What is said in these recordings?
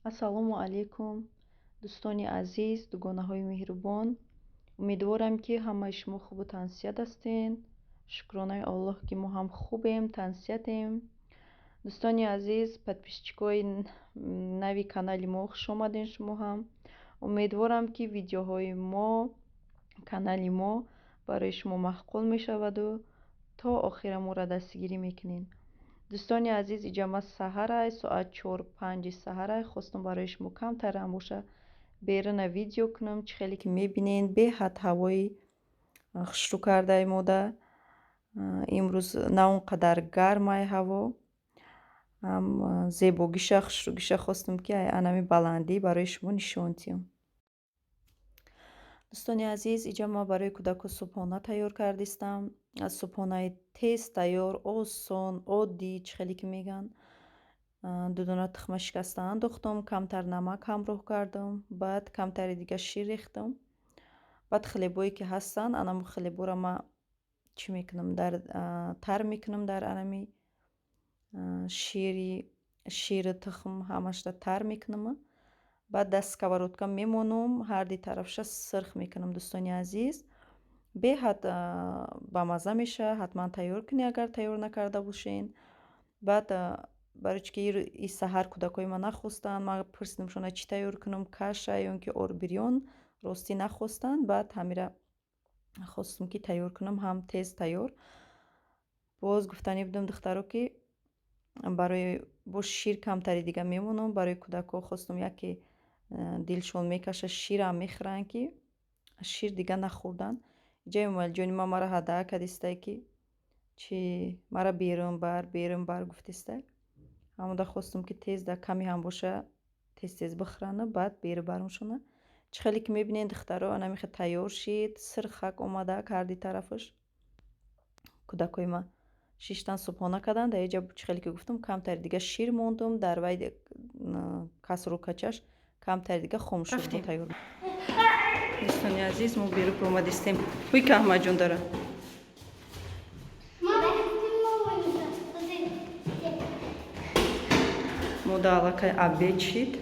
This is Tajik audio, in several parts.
Ассалому алайкум, дӯстони азиз, дугонаҳои меҳрубон. Умедворам, ки ҳамаи шумо хубу тансиҳат ҳастен. Шукронаи Аллоҳ, ки мо ҳам хубем, тансиҳатем. Дӯстони азиз, подписчикои нави канали мо, хуш омадем шумо ҳам. Умедворам, ки видеоҳои мо, канали мо барои шумо маъқул мешаваду то охира моро дастгирӣ мекунед. Дӯстони азиз, иҷа ма саҳарай, соат 4-5 саҳарай, хостум барои шумо камтарам боша беруна видео кунам. Чӣ хеле ки мебинед, беҳад ҳавои хушрӯ кардаи мода. Имрӯз на он қадар гармай ҳаво, ҳам зебогиша, хушрӯгиша хостум, ки анами баландӣ барои шумо нишон диҳам. Дӯстони азиз, иҷа ма барои кӯдако субҳона тайёр кардистам. Аз субҳонаи тез тайёр, осон, оддӣ, чӣ хеле ки мегӯянд. Ду дона тухма шикаста андохтам, камтар намак ҳамроҳ кардам, баъд камтари дига шир рехтам. Баъд хлебое ки ҳастанд, анамо хлеборо ма чӣ мекунам, дар тар мекунам, дар анами шири шири тухм ҳамашро тар мекунам. Баъд дар сковородка мемонам, ҳарди тарафша сирх мекунам. Дӯстони азиз, беҳад бамазза мешавад, ҳатман тайёр кунед, агар тайёр накарда бошед. Баъд барои чӣ ки и саҳар кӯдакҳои ман нахостанд, ман пурсидамшона, чӣ тайёр кунам, каша ё ин ки орбирён, ростӣ нахостанд. Баъд ҳамира хостум, ки тайёр кунам, ҳам тез тайёр. Боз гуфтанӣ будам, духтаро, ки барои бо шир камтари дига мемонам барои кӯдакҳо. Хостум, яке дилшон мекаша, ширам мехӯранд, ки шир дига нахӯрданд. Иҷа Эмомалиҷони ман мара ҳадаа кардистай, ки чи мара берун бар, берун бар гуфтистай. Ҳамода хостум, ки тез да каме ҳам боша тез тез бихӯрану баъд беру барумшона. Чӣ хеле ки мебинед, духтаро, анамихе тайёр шид, сирхак омадак ҳарди тарафаш. Кӯдакҳои ман шиштан, субҳона карданд. Дар иҷа, чӣ хеле ки гуфтам, камтари дига шир мондум дар вай касрукачаш, камтари дига хомшӯрбо тайёр. Дӯстони азиз, мо беру омадистем. Ҳуй ка Аҳмадҷон дара. Мама, ты новенькая. Мо да аллакай обед шид.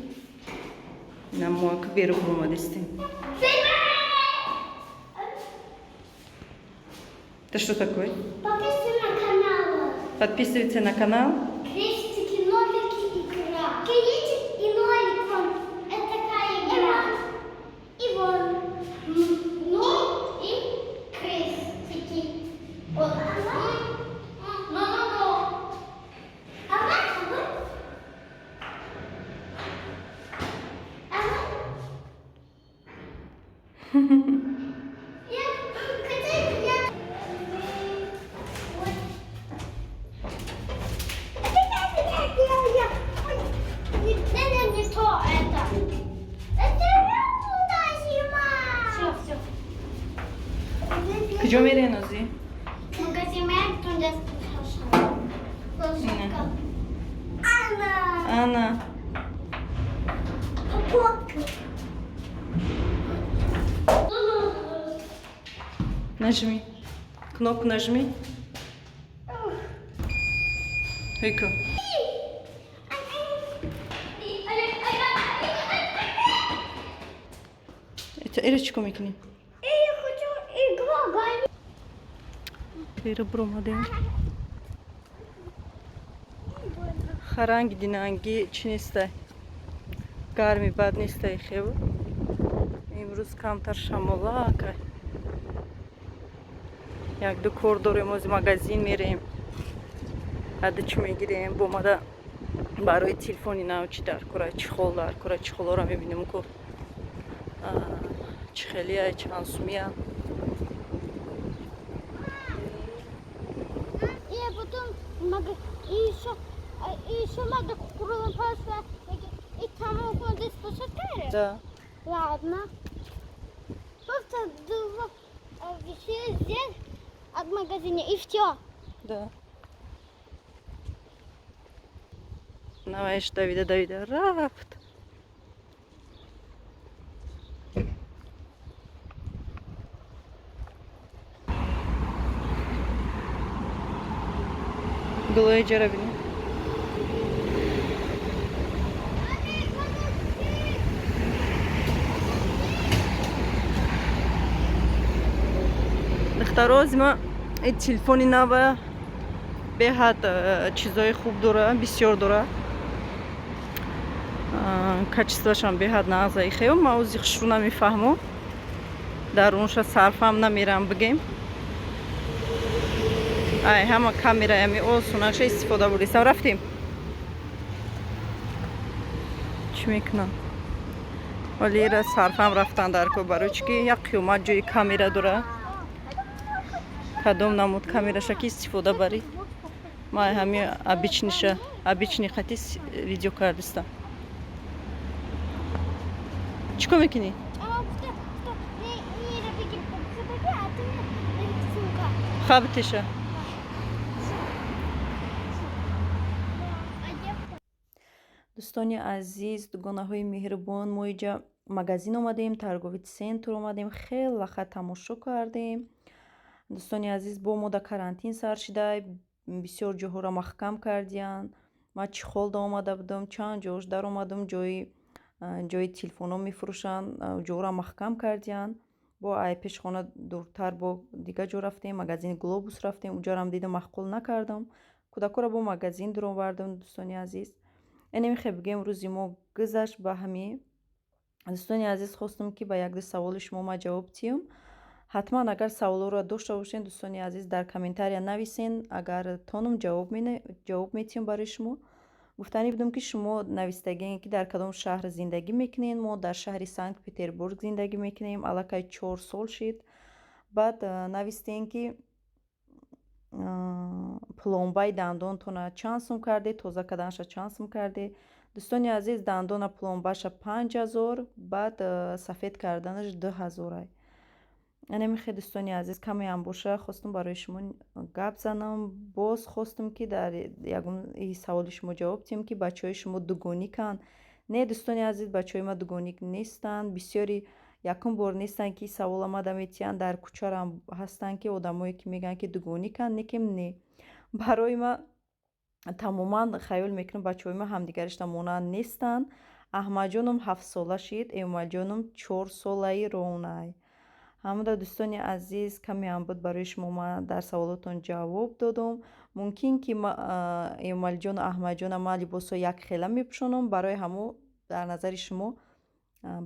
Ина мо беру омадистем. Это что такое? Подписывайся на канал. Подписываться на канал. Крестики, нолики, игра. Крестик и нолик, вон. Это такая игра. И вон. Ноль и крестики. Вот. Ну, ну, ну. А вот, а вот. А вот. Я хотела, я... Ой. Это я, я, я. Ой, не, это не то, это. Это я туда зима. Все, все. Куҷо мерем, озӣ? Магазин туда. Анна. Ана. Попотка. Нажми кнопку, нажми. Ҳуйку. Эра чӣ кор мекунӣ? Я хочу игру. Беру буромадем. Харанги динанги чӣ нестай, гарми бад нестай, хев имрӯз камтар шамолакай. Якду кор дорем, ози магазин мерем, ҳада чӣ мегирем. Бомада барои телефони нав чӣ дар кора, чехол дар кора, чехолҳоро мебинем ку чӣ хелия, чанд сумия. И потом и еще надо кукурузу просто и там уходит площадка. Да. Ладно. Просто два вещей здесь от магазина и все. Да. Наваеш давида давида рафт. Гулои ҷара бинем. Духтаро, ма телефони нава беҳад чизои хуб дора, бисёр дора, качествоашам беҳад нағза. Ихео ма ози хушрӯ намефаҳмам, дарунша сарфам намерам, бигем. Ай ҳама камераями осонаша истифода бурдистам. Рафтем, чӣ мекунам? Вале ира сарфам рафтан дар ко, барои чӣ ки як қиёмат ҷои камера дора. Кадом намуд камераша ки истифода барӣ? Ма ҳами обычныйша, обычный хати видео кардистам. Чӣ кор мекунӣ? Мама, что, не, не, а ты сумка. Хабтиша. А я Дӯстони азиз, дугонаҳои меҳрубон, мо иҷа магазин омадем, торговый центр омадем, хеле вақт тамошо кардем. Дӯстони азиз, бо мо да карантин сар шида, бисёр ҷоҳоро маҳкам кардиянд. Ман чехолда омада будам, чанд ҷош даромадам, ҷои телефонҳо мефурӯшанд, ҷоҳоро маҳкам кардиянд. Бо ай пешхона дуртар бо дигар ҷо рафтем, магазини Глобус рафтем, уҷарам дидам, маъқул накардам. Кӯдакҳоро бо магазин дуровардам, дӯстони азиз. Яъне мехоҳем бигӯем, рӯзи мо гузашт ба ҳамин. Дӯстони азиз, хостам, ки ба якду саволи шумо ма ҷавоб диҳам. Ҳатман агар саволҳоро дошта бошед, дӯстони азиз, дар комментария нависен, агар тонам ҷавоб метиҳам барои шумо. Гуфтанӣ будам, ки шумо навистагиен, ки дар кадом шаҳр зиндагӣ мекунед. Мо дар шаҳри Санкт Петербург зиндагӣ мекунем, аллакай 4 сол шид. Баъд навистем, ки пломбаи дандонтона чанд сум кардед, тоза карданаша чанд сум кардед? Дӯстони азиз, дандона пломбаша 5000, баъд сафед карданаш 2000-ай. Яъне мехе, дӯстони азиз, камеам боша, хостум барои шумо гап занам. Боз хостум, ки дар ягон саволи шумо ҷавоб диҳем, ки бачаҳои шумо дугониканд? Не, дӯстони азиз, бачаҳои ма дугоник нестанд. Бисёри якум бор нестанд, ки савол омада метиҳанд. Дар кӯчарам ҳастанд, ки одамое ки мегӯянд, ки дугониканд, некем не. Барои ма тамоман хаёл мекунам, бачаҳои ма ҳамдигаришта монанд нестанд. Аҳмадҷоном 7-сола шид, Эмомалиҷоном 4-солаи ронай. Ҳамуда, дӯстони азиз, камеам буд, барои шумо ма дар саволотон ҷавоб додум. Мумкин ки Эмомалиҷону Аҳмадҷона ма либосҳо якхела мепӯшонам, барои ҳамо дар назари шумо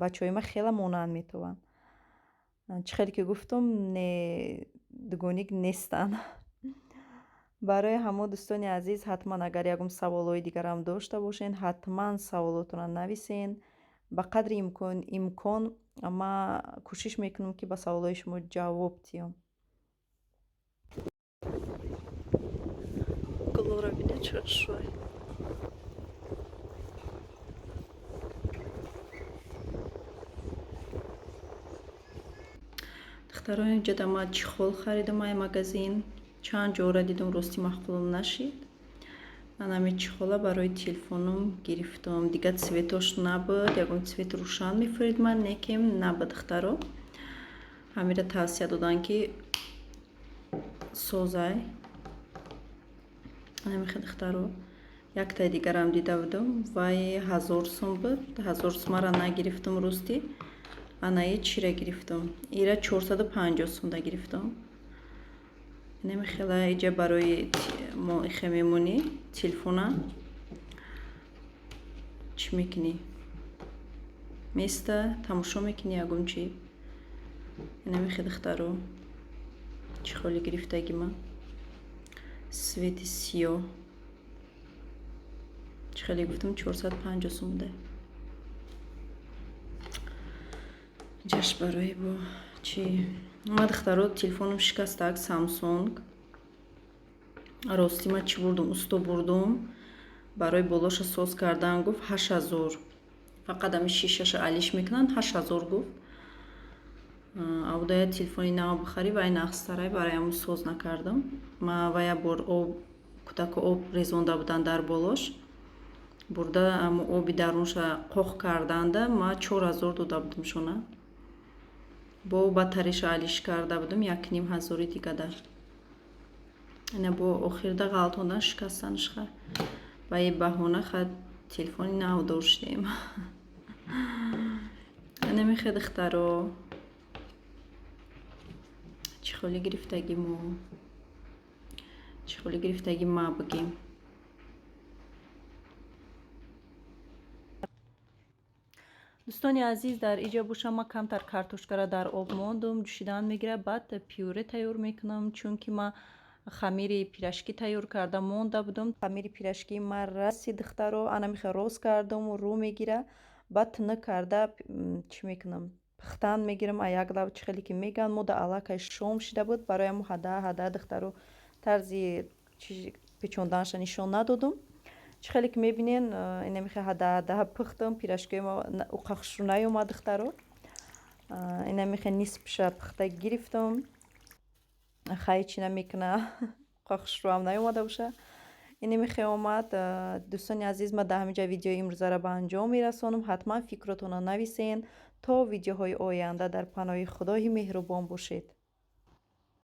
бачаҳои ма хела монанд метаванд. Чӣ хеле ки гуфтум, не, дугоник нестанд. Барои ҳамо, дӯстони азиз, ҳатман агар ягон саволҳои дигарам дошта бошед, ҳатман саволотонро нависен. Ба қадри имкон ма кӯшиш мекунам, ки ба саволҳои шумо ҷавоб диҳам. Гулора бинед, чӣ хушрӯй. Духтаро, инҷода ма чехол харидам ай магазин. Чанд ҷора дидум, рости маъқулам нашид. Анами чехола барои телефоном гирифтам. Дигар цветош набуд, ягон цвет рӯшан мефурид ман, некем набуд, духтаро. Ҳамира тавсия доданд, ки созай. Анамихе, духтаро, яктаи дигарам дида будам, вай 1000 сум буд. 1000 сумара нагирифтам, рости. Анаи чира гирифтам, ира 450 сумда гирифтам. Намехела иҷа барои мо ихе мемонӣ, телефона чӣ мекунӣ, места тамошо мекунӣ, ягон чи. Намехе, духтаро, чӣ холи гирифтаги ман, цвети сиёҳ. Чӣ хеле гуфтам, 450 сум буда. Ҷаш барои бо чи ма, духтаро, телефоном шикастак, Самсунг. Рости, ма чӣ бурдум, усто бурдум, барои болоша соз кардан гуфт 8000. Фақат ами шишаша алиш мекунанд, 8000 гуфт. Авдая телефони нав бихарӣ, вай нағзтарай. Барои ҳамун соз накардам ма. Вая бор об, кӯдако об резонда буданд дар болош, бурда ҳамо оби дарунша қоқ карданда, ма 4000 дода будам шона. Бо батареша алиш карда будам, 1500-и дигада. Ина бо охирда ғалтондан шикастанаш. Ха, ба и баҳона ха телефони нав доштем. Намехе, духтаро. Чӣ хеле гирифтагӣ мо, чӣ хеле гирифтагӣ ма бигем. Дӯстони азиз, дар иҷа бошам, ма камтар картошкаро дар об мондум, ҷӯшидан мегирад, баъд пюре тайёр мекунам, чунки ма хамири пирожки тайёр карда монда будам. Хамири пирожкии ма расид, духтаро, ана михе рост кардаму рӯ мегира. Баъд тунук карда чӣ мекунам, пухтан мегирам. А як лав, чӣ хеле ки мегӯянд, мо да аллакай шом шида буд, барои ҳамо ҳада ҳада, духтаро, тарзи печонданаша нишон надодум. Чӣ хеле ки мебинен, инамихе ҳада ҳада пухтам. Пирожкои ма уқа хушрӯ наёмад, духтаро. Инамихе нисфша пухта гирифтам. Хай, чӣ намекуна, уқа хушрӯам наёмада боша, инамихе омад. Дӯстони азиз, ман дар ҳаминҷа видеои имрӯзаро ба анҷом мерасонам. Ҳатман фикротонро нависен. То видеоҳои оянда дар паноҳи Худои меҳрубон бошед.